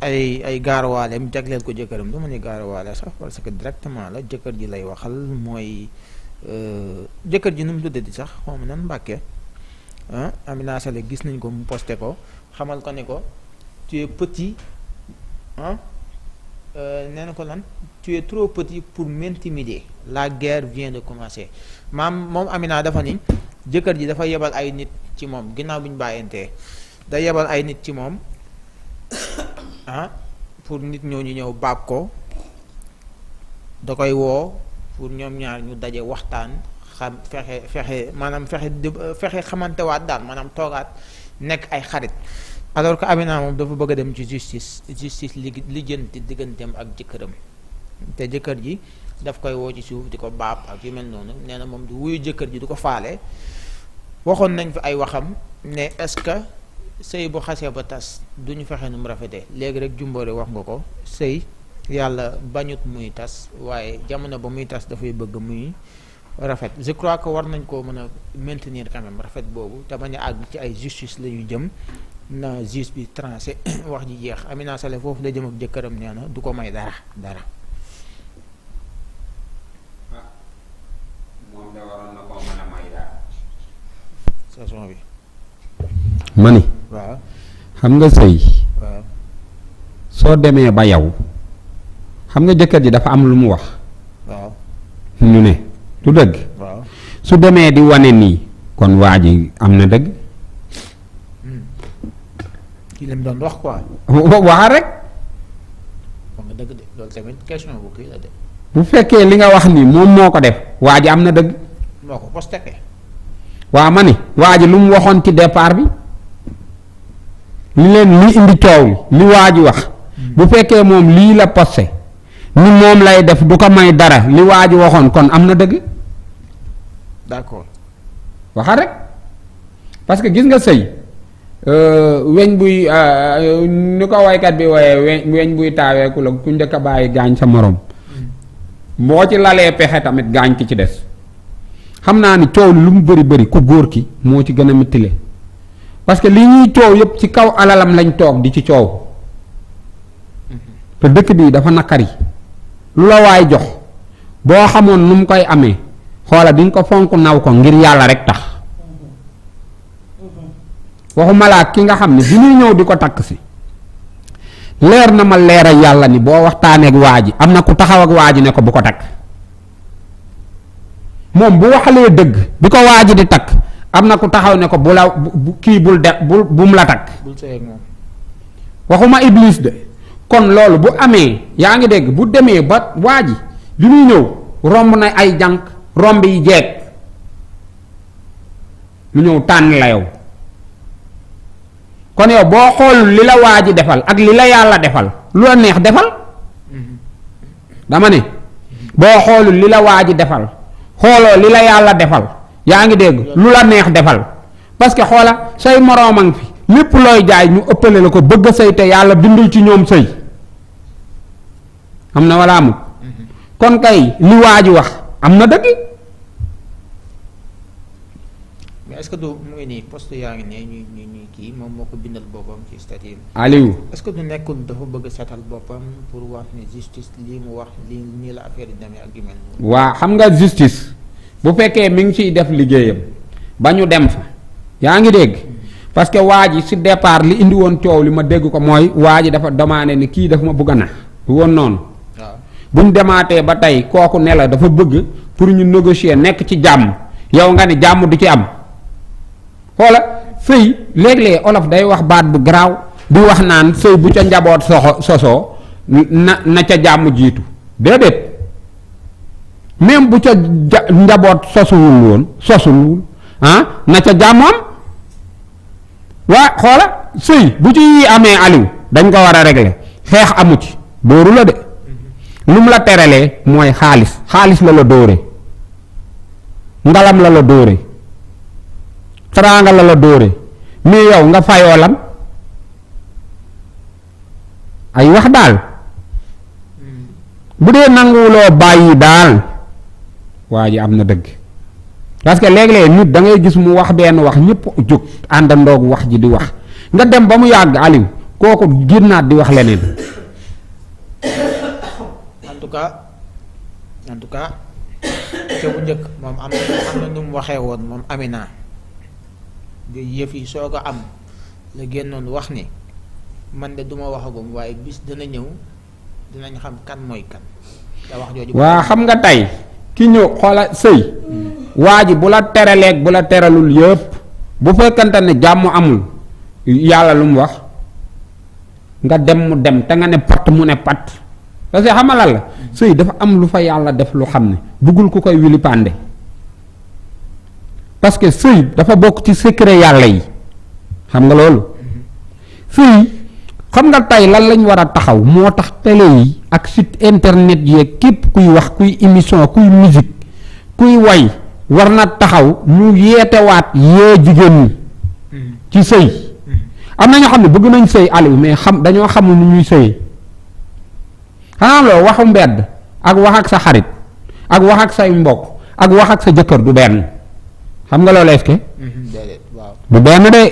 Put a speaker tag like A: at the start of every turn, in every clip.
A: ay gaarawaaleem jagleel ko jëkkëram du ma ni gaarawaale sax parce que directement la jëkkër ji lay waxal mooy jëkkër ji nu mu tuddati sax xaw ma nan Mbàkke Amina Sale gis nañ ko mu posté ko xamal ko ne ko tu es petit nee na ko lan tu es trop petit pour m'intimider la guerre vient de commencer moom Amina dafa ni jëkkër ji dafa yebal ay nit ci moom ginnaaw bi ñu bàyyantee da yebal ay nit ci moom pour nit ñooñu ñëw baab ko da koy woo pour ñoom ñaar ñu daje waxtaan xam fexe xamantewaat daal maanaam toogaat nekk ay xarit alors que Amina moom dafa bëgg a dem ci justice lijjanti digganteem ak jëkkëram te jëkkër ji daf koy woo ci suuf di ko baab ak yu mel noonu nee na moom du wuyu jëkkër ji du ko faale waxoon nañ fi ay waxam ne est-ce que sëy bu xasee ba tas duñu fexe nu mu rafetee léegi rek Jumbore wax nga ko sëy yàlla bañut muy tas waaye jamono ba muy tas dafay bëgg muy rafet je crois que war nañ koo mën a maintenir quand même rafet boobu te bañ a àgg ci ay justice la ñu jëm na justice bi tranché wax ji jeex Amina Sale foofu la jëm ak jëkkëram nee na du ko may dara.
B: moom de waroon na koo mën a may dara.
A: saison bi.
C: mani
A: waaw
C: xam nga sëy
A: waaw
C: soo demee ba yow xam nga jëkkër ji dafa am lu mu wax
A: waaw
C: ñu ne du dëgg
A: waaw
C: su demee di wane nii kon waa ji am na dëgg
A: kii lim doon wax quoi
C: waxa rek
A: wax nga dëgg de loolu tamit question bu kii la de
C: bu fekkee li nga wax nii moom moo ko def waa ji am na dëgg
A: moo ko posté
C: waa ma ni waa ji lu mu waxoon ci départ bi li indi coow li waa ji wax bu fekkee moom lii la posté ni moom lay def du ko may dara li waa ji waxoon kon am na dëgg
A: d'accord
C: waxa rek parce que gis nga sëy weñ buy ni ko waykat bi waaye weñ buy taaweeku la ku njëkk a bàyyi gaañ sa morom boo ci lalee pexe tamit gaañ ki ci des xam naa ni coow lu mu bëri ku góor ki moo ci gën a mittile parce que li ñuy coow yépp ci kaw alalam lañ toog di ci coow te dëkk bii dafa naqari lu la waay jox boo xamoon nu mu koy amee xoola di nga ko fonk naw ko ngir yàlla rek tax waxuma laa ki nga xam ne bi ñuy ñëw di ko takk si leer na ma leeral yàlla ni boo waxtaaneek waa ji am na ku taxaw ak waa ji ne ko bu ko takk moom bu waxalee dëgg bi ko waa ji di takk am na ku taxaw ne ko bu la kii bul de bum la takk waxuma iblis de kon loolu bu amee yaa ngi dégg bu demee ba waa ji bi muy ñëw romb na ay jànq romb yi jeeg lu ñëw tànn la yow kon yow boo xool li la waa ji defal ak li la yàlla defal lu la neex defal dama ne boo xoolul li la waa ji defal xooloo li la yàlla defal yaa ngi dégg lu la neex defal parce que xoola say moroomang fi lépp looy jaay ñu ëppale la ko bëgg a sëy te yàlla bindul ci ñoom sëy am na wala amut kon kay li waa ji wax am na dëgg
A: mais est-ce que du mu ngi nii poste yaa ngi ne ñu kii moom moo ko bindal boppam ci statut
C: Aliou
A: est-ce que du nekkul dafa bëgg a seetal boppam pour wax ne justice lii mu wax lii nii la affaire yi demee ak yu mel noonu
C: waa xam nga justice bu fekkee mi ngi ciy def liggéeyam ba ñu dem fa yaa ngi dégg parce que waa ji si départ li indi woon coow li ma dégg ko mooy waa ji dafa demandé ni kii daf ma bëgg a nax du woon noonu
A: waaw
C: bu ñu demaatee ba tey kooku ne la dafa bëgg pour ñu négocier nekk ci jàmm yow nga ni jàmm du ci am xoola sëy léeg-léeg olof day wax baat bu garaaw di wax naan sëy bu ca njaboot sosoo na ca jàmm jiitu déedéet même bu ca njaboot sosuwul na ca jàmm am waa xoola sëy bu ci amee Aliou dañ ko war a régler xeex amu ci dóoru la de lu mu la teralee mooy xaalis la dóore ngalam la dóore teraanga la dóore mais yow nga fayoo lan ay wax daal bu dee nanguwuloo bàyyi daal waa ji am na dëgg parce que léeg-léeg nit da ngay gis mu wax benn wax ñëpp jóg àndandoog wax ji di wax nga dem ba mu yàgg Aliou kooku génnaat di wax leneen.
A: en tout cas ca bu njëkk moom am na nu mu waxee woon moom Amina bi yëf yi soo ko am la génnoon wax ni man de duma waxagum waaye bis dina ñëw dinañ xam kan mooy kan te wax jooju.
C: waa xam nga tey ki ñëw xoola sëy waa ji bu la teraleeg bu la teralul yëpp bu fekkante ne jàmm amul yàlla lu mu wax nga dem mu dem te nga ne pat mu ne pat parce que xamalal la sëy dafa am lu fa yàlla def lu xam ne bëggul ku koy wili pande parce que sëy dafa bokk ci secret yàlla yi xam nga loolu sëy xam nga tey lan lañ war a taxaw moo tax télé yi ak site internet yeeg képp kuy wax kuy émission kuy musique kuy way war na taxaw ñu yeetewaat yee jigéen ñi ci sëy am na ñoo xam ne bëgg nañ sëy Aliou mais dañoo xamul nu ñuy sëyee xanaa loo waxu mbedd ak wax ak sa xarit ak wax ak say mbokk ak wax ak sa jëkkër du benn xam nga loolu est-ce que du benn de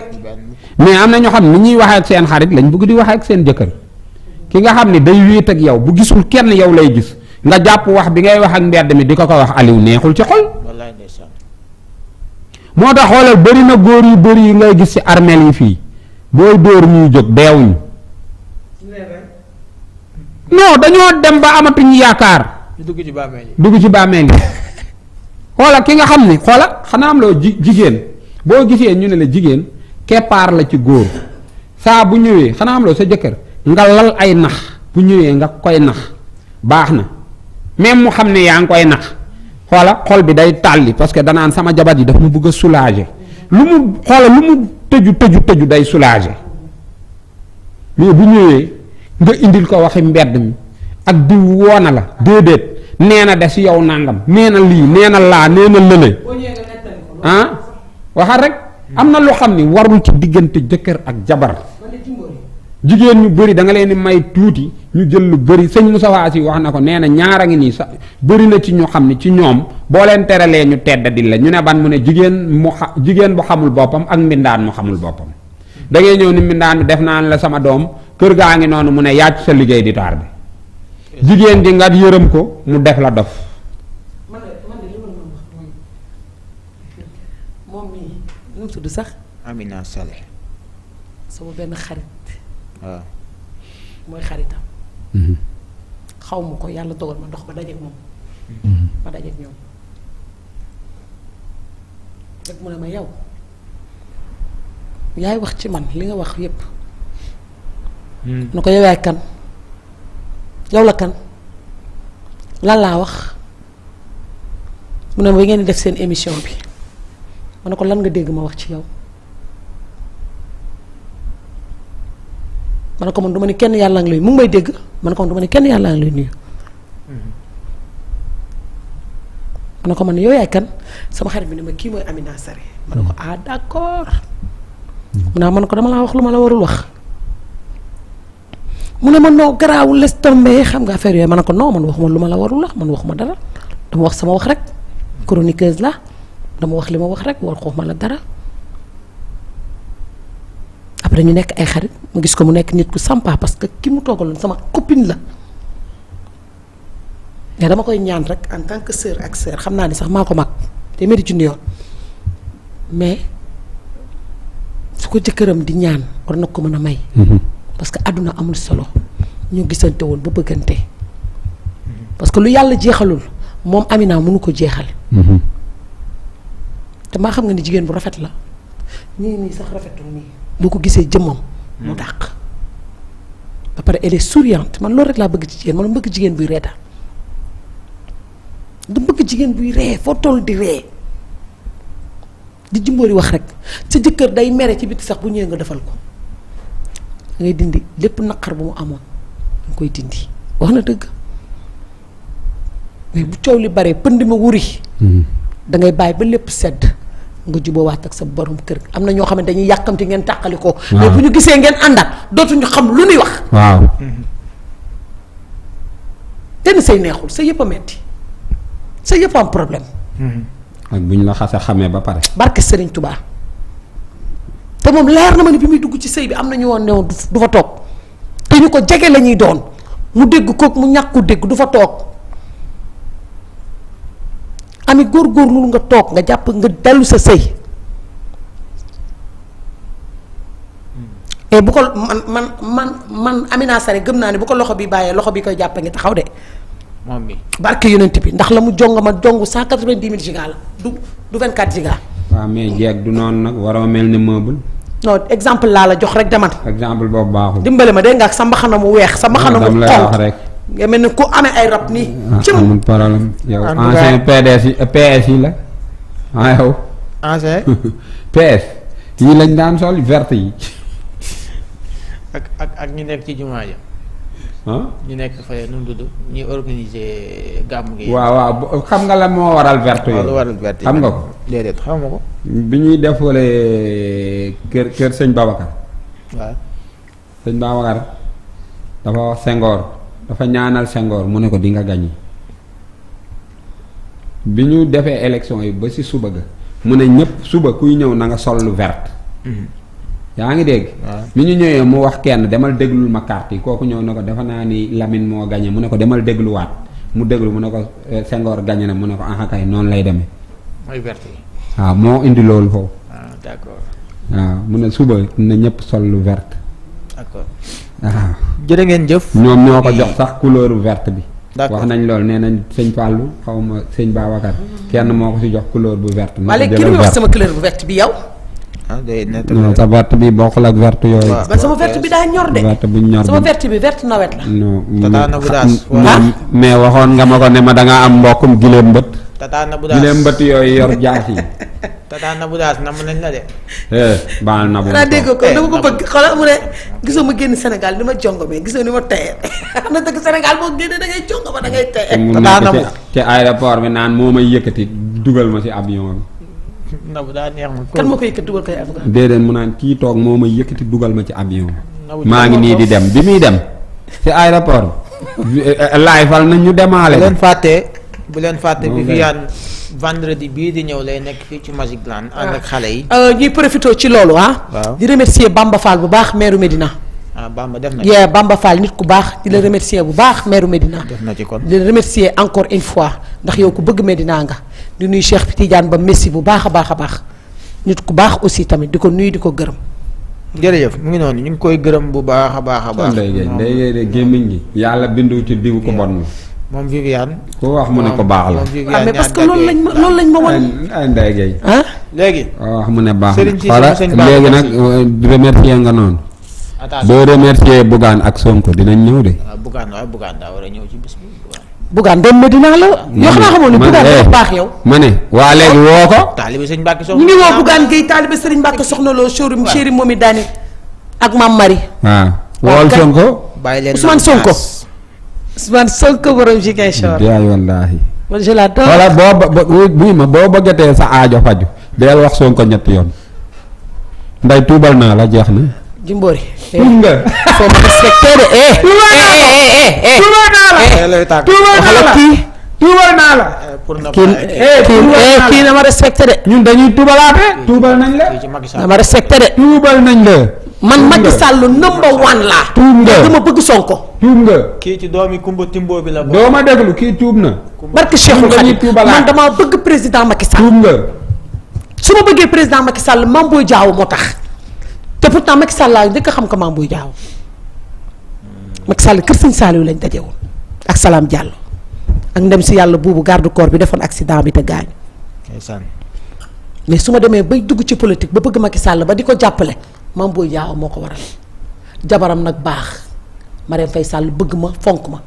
C: mais am na ñoo xam ne ni ñuy waxee ak seen xarit lañ bëgg di waxee ak seen jëkkër ki nga xam ne day wéet ak yow bu gisul kenn yow lay gis nga jàpp wax bi ngay wax ak mbedd mi di ko wax Aliou neexul ci xol. moo tax xoolal bëri na góor yu bëri yi ngay gis ci armeel yi fii booy dóor ñuy jóg deewuñu non dañoo dem ba amatuñu yaakaar.
A: dugg ci bàmmeel yi
C: dugg ci bàmmeel yi xoola ki nga xam ni xoola xanaa am loo jigéen boo gisee ñu ne la jigéen keppaar la ci góor saa bu ñëwee xanaa am loo sa jëkkër nga lal ay nax bu ñëwee nga koy nax baax na même mu xam ne yaa ngi koy nax xoola xol bi day tàlli parce que danaan sama jabar yi daf mu bëgg a soulager lu mu xoola lu mu tëju day soulager mais bu ñëwee nga indil ko waxi mbedd mi ak diw woona la déedéet nee na des yow nangam nee na lii nee na laa nee na lële ah waxal rek am na loo xam ni warul ci diggante jëkkër ak jabar jigéen ñu bëri da nga leen di may tuuti ñu jël lu bëri sëñ Moussa Wassi wax na ko nee na ñaara ngi nii sax bëri na ci ñu xam ni ci ñoom boo leen teralee ñu tedd di la ñu ne ban mu ne jigéen bu xamul boppam ak mbindaan mu xamul boppam da ngay ñëw ni mbindaan bi def naan la sama doom kër gaa ngi noonu mu ne yàcc sa liggéey di taar bi jigéen gi nga yërëm ko mu def la dof.
D: man de li ma wax mooy moom mii nu mu tudd sax.
A: Amina Saleh.
D: sama benn xarit.
A: waaw.
D: mooy xaritam. xaw ma ko yàlla dogal ma dox ba dajeek moom. ba dajeek ñoom. rek mu ne ma yow yaay wax ci man li nga wax yépp. nu ko yow yaay kan. yow la kan lan laa wax mu ne ba ngeen di def seen émission bi ma ne ko lan nga dégg ma wax ci yow ma ne ko man du ma ne kenn yàlla ngi lay mu ngi may dégg ma ne ko man du ma ne kenn yàlla ngi lay nuyu ma ne ko man yow yaay kan sama xarit bi ne ma kii mooy Amina Sare ma ne ko ah d'accord mu ne ma ne ko dama laa wax lu ma la warul wax mu ne ma noo garaawul laisse tomber xam nga affaire yooyu ma ne ko non man waxuma lu ma la warul wax man waxuma dara dama wax sama wax rek chroniqueuse la dama wax li ma wax rek war waxuma la dara après ñu nekk ay xarit mu gis ko mu nekk nit ku sympa parce que ki mu toogaloon sama copine la mais dama koy ñaan rek en tant que sœur ak sœur xam naa ni sax maa ko mag te meri junni yoon mais su ko jëkkëram di ñaan war na ko mën a may parce que àdduna amul solo ñu gisante woon ba bëggante parce que lu yàlla jeexalul moom Amina mënu ko jeexal te maa xam nga ni jigéen bu rafet la nii sax rafetul nii boo ko gisee jëmmam mu dàq ba pare elle est souriante man loolu rek laa bëgg ci jigéen man bëgg jigéen buy reeta du bëgg jigéen buy ree foo toll di ree di jimboori wax rek sa jëkkër day mere ci biti sax bu ñëwee nga defal ko ngay dindi lépp naqar bu mu amoon nga koy dindi wax na dëgg mais bu coow li baree pënd ma wuri da ngay bàyyi ba lépp sedd nga juboowaat ak sa borom kër am na ñoo xam ne dañuy yàkkamti ngeen tàqali ko mais bu ñu gisee ngeen àndaat dootuñu xam lu ñuy wax
C: waaw
D: tenn say neexul sa yëpp a metti sa yëpp am problème
C: ak bu ñu la xasee xamee ba pare
D: barke Serigne Touba te moom leer na ma ni bi muy dugg ci sëy bi am na ñu woon ne woon du fa toog te ñu ko jege la ñuy doon mu dégg kook mu ñàkk ko dégg du fa toog ami góorgóorlu nga toog nga jàpp nga dellu sa sëy et bu ko man Amina Sare gëm naa ne bu ko loxo bi bàyyee loxo bi koy jàppe ngi taxaw de
A: moom mi
D: barke yonent bi ndax la mu jong ma jong 190 000 giga la du 24 giga.
C: waaw mais jeeg du noonu nag waroo mel ni meuble.
D: non exemple laa la jox rek demal.
C: exemple boobu baaxul.
D: dimbale ma dégg nga ak sa mbaxana mu weex sa mbaxana mu xonq
C: rek.
D: nga mel ni ku amee ay rab nii.
C: amul problème yow ancien PDS yi PS yi la yow.
A: ancien
C: PS yi lañ daan sol verte yi.
A: ak ñu nekk ci jumaa ja ñu nekk fa nu mu tudd ñuy organiser gàmm gi.
C: waaw xam nga la moo waral verte yooyu. xam nga ko.
A: déedéet xam nga ko.
C: bi ñuy defalee kër sëñ Babacar.
A: waaw
C: sëñ Babacar dafa wax Senghor dafa ñaanal Senghor mu ne ko di nga gañi bi ñu defee élection yi ba ci suba ga mu ne ñëpp suba kuy ñëw na nga sol lu verte. yaa ngi dégg. bi ñu ñëwee mu wax kenn demal déglul ma carte yi kooku ñëw na ko defe naa ni Lamine moo gañe mu ne ko demal dégluwaat mu déglu mu ne ko Senghor gañe na mu ne ko ah kay noonu lay demee.
A: mooy verte yi.
C: waaw moo indi loolu foofu.
A: d'accord.
C: waaw mu ne suba na ñëpp sol lu verte.
A: d'accord.
C: waaw.
A: jërë ngeen jëf.
C: ñoom ñoo ko jox sax couleur verte bi.
A: d'accord
C: wax nañ loolu nee nañ sëñ Fallou xaw ma sëñ Babacar kenn moo ko si jox couleur bu verte.
D: ma léegi ki wax sama couleur bu verte bi yow.
C: non sa verte bi bokkul ak verte yooyu.
D: man sama verte bi daa ñor de.
C: verte bu ñor
D: sama verte bi verte nawet la.
C: non mais waxoon nga ma ko ne ma da nga am mbokkum gileem mbët.
A: Tata Nabou Daas
C: gileem mbët yooyu yor jaas yi.
A: Tata Nabou Daas nam nañ la de.
C: baal na bu
D: xanaa dégg ko dama ko bëgg xoolal mu ne gisoo ma génn Sénégal ni ma jongomee gisoo ni ma teye xam na dëgg Sénégal boo génnee da ngay jongoma da ngay teye.
A: Tata Nabou
C: ci aéroport bi naan moo may yëkkati dugal ma ci avion bi.
A: Nabou daa neex ma.
D: kan moo koy yëkkati dugal koy avion.
C: déedéet mu naan kii toog moo may yëkkati dugal ma ci avion.
A: Nabou
C: maa ngi nii di dem bi muy dem ci aéroport bi. laay fal nañ ñu demaale.
A: bu leen fàtte Viviane vendredi bii di ñëw lay nekk fii ci Magic Land ànd ak xale yi.
D: ñuy profité ci loolu
A: waaw
D: di remercier Bamba Fall bu baax maire Médina.
A: Bamba def na
D: ci. Bamba Fall nit ku baax di la remercier bu baax maire Médina.
A: def na ci kon
D: di la remercier encore une fois ndax yow ku bëgg Médina nga di nuyu Cheikh Tidiane ba Messi bu baax a baax a baax nit ku baax aussi tamit di ko nuyu di ko gërëm.
A: jërëjëf mu ngi noonu ñu ngi koy gërëm bu baax a baax a baax.
C: ndey gémmiñ gi yàlla bindu ci diw ko bon.
A: moom Viviane.
C: ku wax mu ne ko baax la.
D: mais parce que loolu lañ ma wan.
C: ay Ndeye Gueye.
A: léegi.
C: wax mu ne baax
A: Serigne Cissé
C: la léegi nag remercier nga noonu. boo remercier Bougane ak Sonko dinañ ñëw de.
A: waaw Bougane daa war a ñëw ci bis bi.
D: Bougane doom Medina la. yoo xam naa xamoon ne Bougane dafa baax yow.
C: ma ne waa léegi woo ko.
A: taalibe sëñ Mbacke Soxna.
D: ñu ngi woo Bougane Gueye taalibe Serigne Mbacke Soxna Lo chéri Momi Dani ak Mame Marie.
C: waaw wool Sonko.
A: bàyyi leen
D: Ousmane Sonko. Ousmane Sonko borom Ziguinchor.
C: yaay wallaahi.
D: man je l'adore.
C: voilà boo bëggatee sa aajo faju deel wax Sonko ñetti yoon. nday tuubal naa la jeex na.
D: Jimbori.
C: tuub nga.
D: faut me respecter de.
C: tuubal naa la.
D: kii na ma respecté de.
C: ñun dañuy tuubalaate. tuubal nañ la.
D: na ma respecté de.
C: tuubal nañ la.
D: man Macky Sall number one laa.
C: tuub nga
D: dama bëgg Sonko.
C: tuub nga.
A: kii ci doomi Kumba Timbo bi la.
C: doo ma déglu kii tuub na.
D: barke Cheikhul Khadim man damaa bëgg président Macky Sall.
C: tuub nga.
D: su ma bëggee président Macky Sall Mame Boye Diao moo tax te pourtant Macky Sall laa njëkk a xam ko Mame Boye Diao. Macky Sall kër Sëñ Saliou lañ daje woon ak Salam Diallo ak ndem si yàlla buubu garde corps bi defoon accident bi te gaañu. mais su ma demee bay dugg ci politique ba bëgg Macky Sall ba di ko jàppale Mame Boye Diao moo ko waral jabaram nag baax Marème Faye Sall bëgg ma fonk ma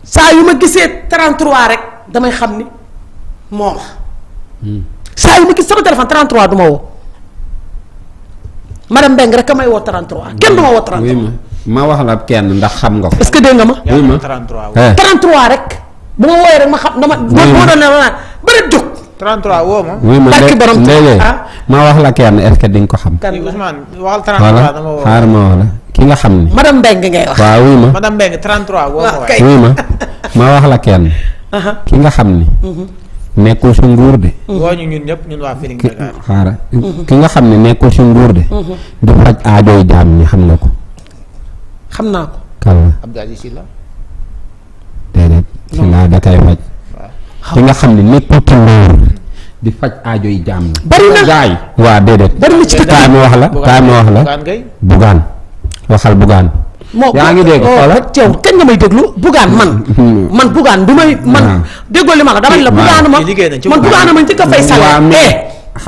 D: saa yu ma gisee 33 rek damay xam ni moom saa yu ma gis sama téléphone 33 du ma woo madame Mbengue rek a may woo 33 kenn du ma woo 33.
C: ma wax la kenn ndax xam nga ko.
D: est-ce que dégg nga ma.
C: oui ma
D: 33 rek bu ma wooyee rek ma xam dama. oui ma doon ne ma bëri jóg.
A: 33 woo ma.
C: oui ma ndege ma wax la kenn est-ce que di nga ko xam.
A: kan Ousmane waxal 33 dama woo.
C: xaaral ma wax la ki nga xam ni.
D: madame Mbengue ngay wax.
C: waaw oui ma
A: madame Mbengue 33 woo ma waay.
C: oui ma wax la kenn. ki nga xam ni. nekkul si nguur de.
A: woo ñu ñun ñëpp ñun waa Feeling Dakar.
C: xaaral ki nga xam ne nekkul si nguur de. di faj aajoy jaam ñi xam nga ko.
D: xam naa ko.
C: kan la
A: Abdou Aziz Sylla.
C: déedéet. si laa da kay faj. ki nga xam ne nekkul ci nguur di faj aajoy jaam ñi.
D: bari na
C: gaay waa déedéet.
D: bari na ci dëkk
C: kaay ma wax la kaay ma wax la.
A: Bougane Gueye.
C: Bougane waxal Bougane. yaa ngi dégg xoolal
D: teew kañ nga may déglu Bougane man Bougane du may man déggoo li ma la dama ne la Bougane ma man Bougane ma njëkk a fay salaire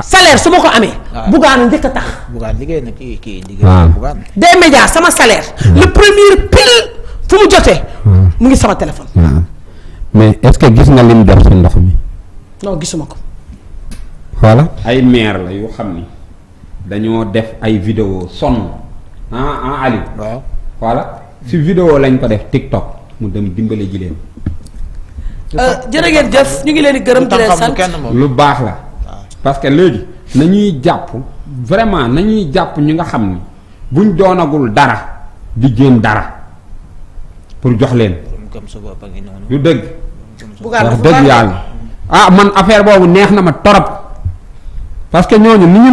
D: salaire su ma ko amee Bougane njëkk a tax
A: Bougane liggéey na kii liggéey Bougane
D: des médias sama salaire le premier pile fu mu jotee mu ngi sama téléphone
C: waaw mais est-ce que gis nga lim def si ndox mi
D: non gisuma ko
C: voilà ay maire la yu xam ni dañoo def ay vidéo sonn Aliou
A: waaw
C: voilà si vidéo lañ ko def TikTok mu dem dimbale ji leen.
D: jërë ngeen jëf ñu ngi leen di gërëm di leen sant
C: lu baax la. parce que léegi nañuy jàpp vraiment nañuy jàpp ñi nga xam ni buñ doonagul dara di jéem dara pour jox leen. lu dëgg. wax dëgg yàlla man affaire boobu neex na ma torop parce que ñooñu ni ñu